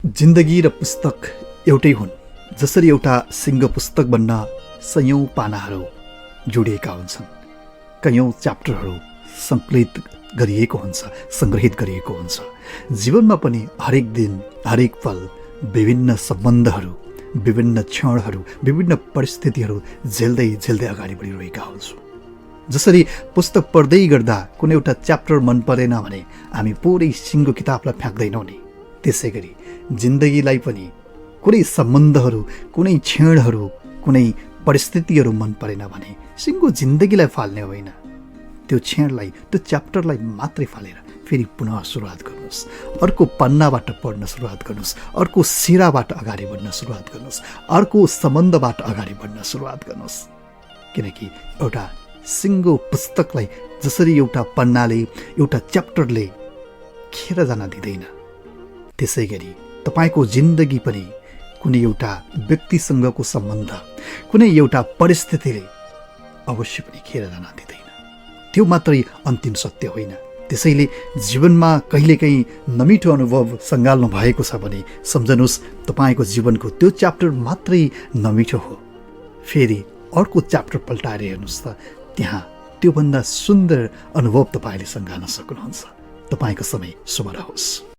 जिन्दगी र पुस्तक एउटै हुन्। जसरी एउटा सिङ्गो पुस्तक बन्न सयौँ पानाहरू जोडिएका हुन्छन्, कयौँ च्याप्टरहरू सङ्कलित गरिएको हुन्छ, सङ्ग्रहित गरिएको हुन्छ। जीवनमा पनि हरेक दिन, हरेक पल विभिन्न सम्बन्धहरू, विभिन्न क्षणहरू, विभिन्न परिस्थितिहरू झेल्दै झेल्दै अगाडि बढिरहेका हुन्छौँ। जसरी पुस्तक पढ्दै गर्दा कुनै एउटा च्याप्टर मन परेन भने हामी पुरै सिङ्गो किताबलाई फ्याँक्दैनौँ नि, त्यसै गरी जिन्दगीलाई पनि कुनै सम्बन्धहरू, कुनै क्षणहरू, कुनै परिस्थितिहरू मन परेन भने सिङ्गो जिन्दगीलाई फाल्ने होइन, त्यो क्षणलाई, त्यो च्याप्टरलाई मात्रै फालेर फेरि पुनः सुरुवात गर्नुहोस्। अर्को पन्नाबाट पढ्न सुरुवात गर्नुहोस्, अर्को सिराबाट अगाडि बढ्न सुरुवात गर्नुहोस्, अर्को सम्बन्धबाट अगाडि बढ्न सुरुवात गर्नुहोस्। किनकि एउटा सिङ्गो पुस्तकलाई जसरी एउटा पन्नाले, एउटा च्याप्टरले खेर जान दिँदैन, त्यसै गरी तपाईँको जिन्दगी पनि कुनै एउटा व्यक्तिसँगको सम्बन्ध, कुनै एउटा परिस्थितिले अवश्य पनि खेर जान दिँदैन। त्यो मात्रै अन्तिम सत्य होइन। त्यसैले जीवनमा कहिलेकाहीँ नमिठो अनुभव सँगाल्नु भएको छ भने सम्झनुहोस्, तपाईँको जीवनको त्यो च्याप्टर मात्रै नमिठो हो। फेरि अर्को च्याप्टर पल्टाएर हेर्नुहोस् त, त्यहाँ त्योभन्दा सुन्दर अनुभव तपाईँले सँगाल्न सक्नुहुन्छ। तपाईँको समय शुभ रहोस्।